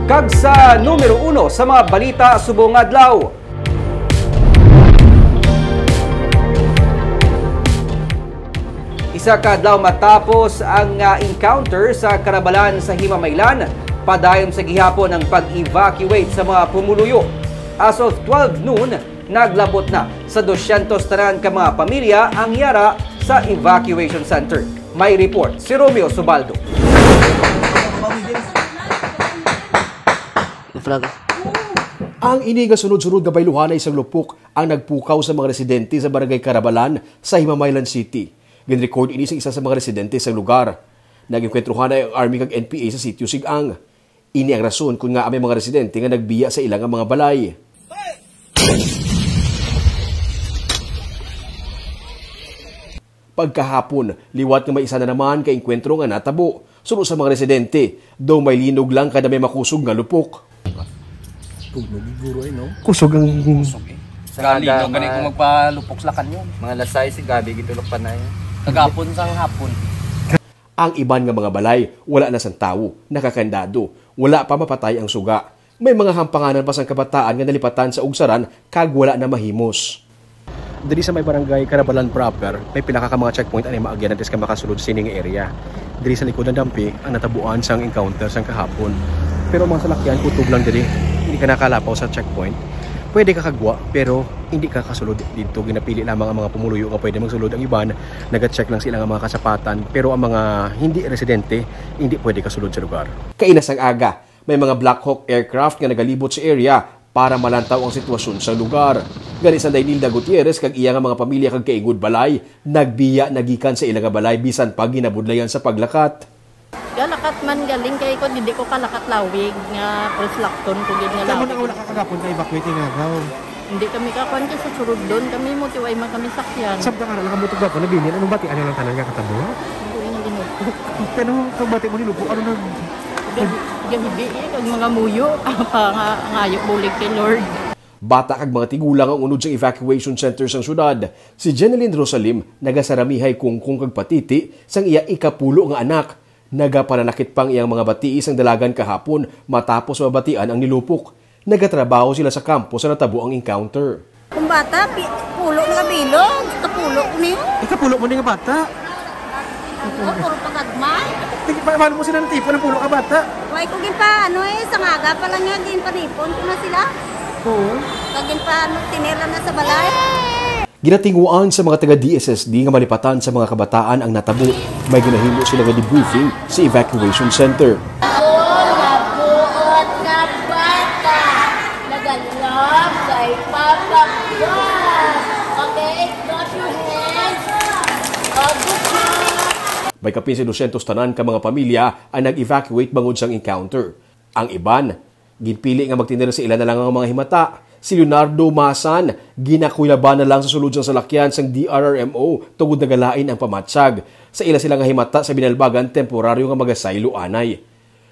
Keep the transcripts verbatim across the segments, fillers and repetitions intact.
Kag sa numero uno sa mga balita subong adlaw. Isa ka adlaw matapos ang, ah, encounter sa Karabalan sa Himamaylan, padayon sa gihapon ang pag-evacuate sa mga pumuluyo. As of twelve noon, naglabot na sa dosyentos tanan ka mga pamilya ang yara sa evacuation center. May report si Romeo Subaldo. Ang ini nga sunod-sunod nga bayluhan ay isang lupok ang nagpukaw sa mga residente sa Barangay Karabalan sa Himamaylan City. Ginrecord ini sa isa sa mga residente sa lugar. Nag-engkwentruhan ang army kag N P A sa sitio Sigang. Ini ang rason kon ngaa may mga residente nga nagbiya sa ila nga mga balay. Pagkahapon, liwat nga may isa na naman ka engkwentro nga natabo. Suno sa mga residente, daw may linog lang kada may makusog nga lupok. Kusog ang Gali, no? Kada Gani kung mga, magpalupok sila kanyo. Mga lasay si Gabi, gitulok pa na yun. Kagapon sang hapon. Ang iban nga mga balay, wala na sang tawo, nakakandado, wala pa mapatay ang suga. May mga hampanganan pa sang kabataan nga nalipatan sa ugsaran kag wala na mahimos. Diri sa may barangay Karabalan proper, may pila ka mga checkpoint ang maagyan antes ka makasulod sini nga area. Diri sa likod ng dampi ang natabuan sang encounter sang kahapon. Pero ang mga salakyan kutob lang diri, hindi ka nakalapaw sa checkpoint. Pwede ka kagwa, pero hindi ka kasulod didto. Ginapili lamang ang mga pumuluyo nga pwede magsulod. Ang iban, naga-check lang sila nga mga kasapatan, pero ang mga hindi residente, hindi pwede kasulod sa lugar. Kaina sang aga, may mga Black Hawk aircraft nga nagalibot sa area para malantaw ang sitwasyon sa lugar. Gani sanday Nilda Gutierrez kag iya nga mga pamilya kag kaingod balay, nagbiya na gikan sa ila nga balay bisan pa ginabudlayan sa paglakat. Galakat man galing kay ko, hindi ko kalakat lawig nga Chris Lacton ko gid nga Tamo lawig. Na wala ka kagapon ka evacuate nga agaw. Hindi kami kakuan kay sa Surugdon kami mo tiway man kami sakyan. Sabta nga lang mo tugapon nabilin, anong bati ano lang tanan nga katabo? Hindi na ginupok. Pero pagbati mo ni Lupo, ano nag Gahi- Gahibi eh, kag mga muyo, pa nga ngayo bulig kay Lord. Bata kag mga tigulang ang unod sa evacuation center sang syudad. Si Jeneline Rosalim nagasaramihay kungkong kag patiti sang iya ikapulo nga anak. Nagapananakit pa ang iyang mga batii sang dalagan kahapon matapos mabatian ang nilupok. Nagatrabaho sila sa kampo sa natabo ang encounter. Kung bata, pi-, pulo nga bilog, kapulo ko niyo. Ikapulo mo ni nga bata. Ako, puro pagagmay. Di, pa-, paano mo sila natipon ang pulo ka bata? Why ko ginpa, ano eh, sa ngaga pa lang nga, ginpanipon ko na sila. Oo. Kag ginpa, ano, tinira na sa balay. Ginatinguan sa mga taga D S S D nga malipatan sa mga kabataan ang natabo. May ginahimo sila nga debriefing sa evacuation center. Ako, nabuot na bata. Nagalam kay Papa God. Okay, clap your hands. Oh, good job. May kapin sa dosyentos tanan ka mga pamilya ang nag-evacuate bangod sang encounter. Ang iban, ginpili nga magtinir sa ila na lang ang mga himata. Si Leonardo Masan, ginakuyaban na lang sa sulod sang salakyan sang D R R M O tungod nagalain ang pamatsag. Sa ila sila nga himata sa Binalbagan, temporaryo nga magasaylo anay.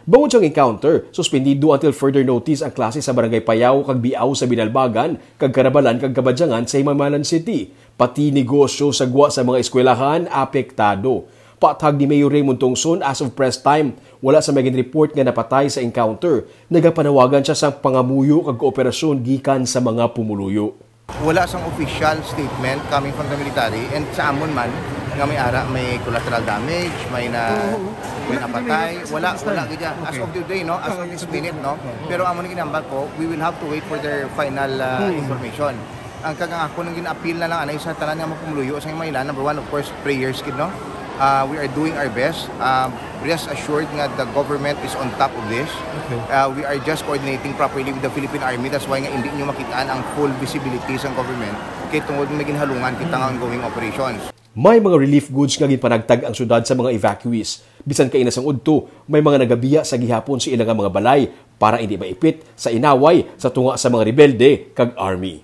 Bangod sang encounter, suspendido until further notice ang klase sa Barangay Payao kag Biao sa Binalbagan, kag Karabalan kag Kabadyangan sa Himamaylan City. Pati negosyo sa gwa sa mga eskwelahan apektado. Paathag ni Mayor Raymond Tongson, as of press time, wala sa may ginreport nga napatay sa encounter. Nagapanawagan siya sang pangamuyo kag kooperasyon gikan sa mga pumuluyo. Wala sang official statement coming from the military, and sa amon man nga may ara, may collateral damage, may na, Oo. may Wala napatay, kami wala, sa wala gid siya. As Okay. of today, no, as of this minute, no, Oo. pero amon ginambal ko, we will have to wait for their final, uh, Hmm. information. Ang kag ang ako nang gina-appeal na lang anay sa tanan nga mga pumuluyo sa Himamaylan, number one, of course, prayers gid, no? Uh, we are doing our best. Uh, rest assured nga the government is on top of this. Okay. Uh, we are just coordinating properly with the Philippine Army. That's why nga hindi nyo makitaan ang full visibility sa government. Kay tungod may ginhalungan kita nga ongoing operations. May mga relief goods nga ginpanagtag ang syudad sa mga evacuees. Bisan kaina sang udto, may mga nagabiya sa gihapon sa ila nga mga balay para hindi maipit sa inaway sa tunga sa mga rebelde kag army.